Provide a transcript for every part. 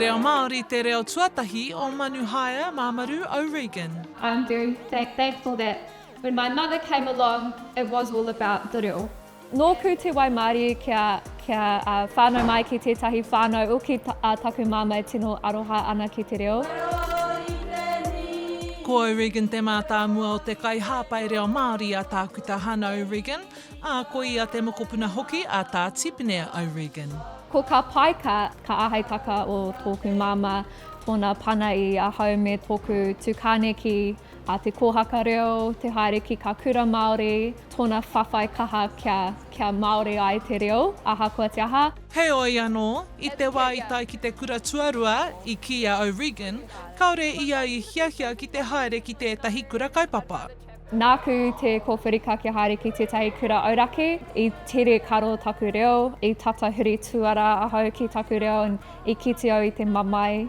reo Māori te reo tuatahi o Manuhaea Māmaru O'Regan. I'm very thankful that when my mother came along it was all about te reo. Nōku te waimarie kia kia whānau mai ki tētahi whānau oki a taku māmā e tino aroha ana ki te reo. Ko O'Regan te mātāmua o te kaihāpai reo Māori a Tākuta Hana O'Regan, ā, ko ia te mokopuna hoki a Tā Tipene O'Regan. Ko ka pai ka, ka āheitaka o tōku māmā tōna pana i ahau me tōku tukāne ki a te kōhaka reo, te haere ki ka kura Māori, tōna whawhai kaha kia, kia Māori ai te reo, ahakoa te aha. Heoi anō, i te wā i tae ki te kura tuarua, i kī a O'Regan, kāore ia i hiahia ki te haere ki tētahi kura kaupapa. Nāku te kōwhirika kia haere ki tētahi kura auraki, i tere karo taku reo, i tata huri tuara ahau ki taku reo, i kite au i te mamae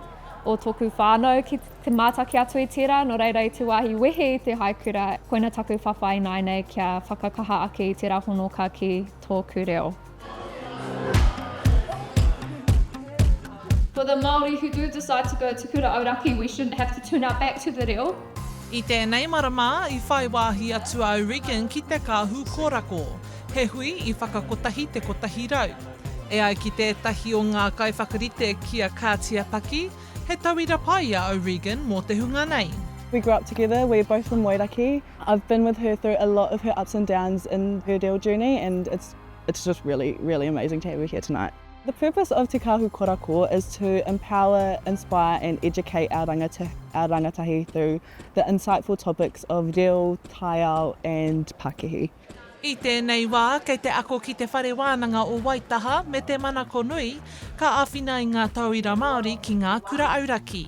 o tōku whānau ki te mātaki atu i tērā, nō reira i te wāhi wehe i te haekura, koina taku whawhai ināianei kia whakakaha ake i tērā honoka ki tōku reo. For the Māori who do decide to go to kura auraki, we shouldn't have to turn our back to the reo. I tēnei marama, i whai wāhi atu a O'Regan ki te Kāhu Kōrako, he hui i whakakotahi te 100. E ai ki tētahi o ngā kaiwhakarite ki a Katia Paki, he tauira pai a O'Regan mō te hunga nei. We grew up together, we're both from Moeraki. I've been with her through a lot of her ups and downs in her reo journey and it's it's just really, really amazing to have her here tonight. The purpose of Te Kāhu Korako is to empower, inspire and educate our rangatahi, our rangatahi through the insightful topics of reo, taiao and pakihi. I tēnei wā, kei te ako ki Te Whare Wānanga o Waitaha me te manako nui, ka āwhina i ngā tauira Māori ki ngā kura auraki.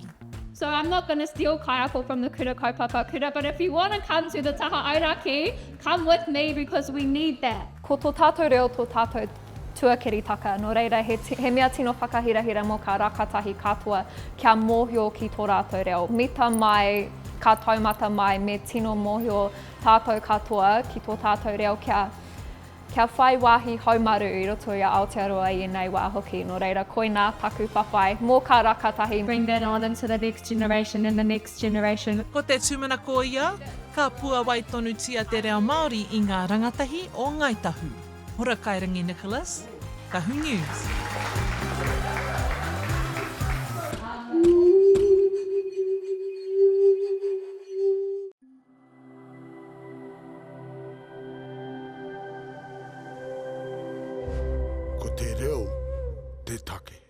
So I'm not gonna steal kaiako from the kura kaupapa kura but if you wanna come to the taha auraki, come with me because we need that. Ko tō tātou reo tō tātou tuakiritaka, nō reira he, he mea tino whakahirahira mō kā rakatahi katoa kia mōhio ki tō rātou reo. Mita mai, ka taumata mai me tino mōhio tātou katoa ki tō tātou reo kia, kia whai wāhi haumaru i roto i a Aotearoa i ēnei wā hoki. Nō reira, koinā taku whawhai mō kā rakatahi. Bring that on into the next generation and the next generation. Ko te tūmanako ia, ka puawai tonutia te reo Māori i ngā rangatahi o Ngāi Tahu. Horakairangi Nicholas, Tahu News. Ko te reo te take.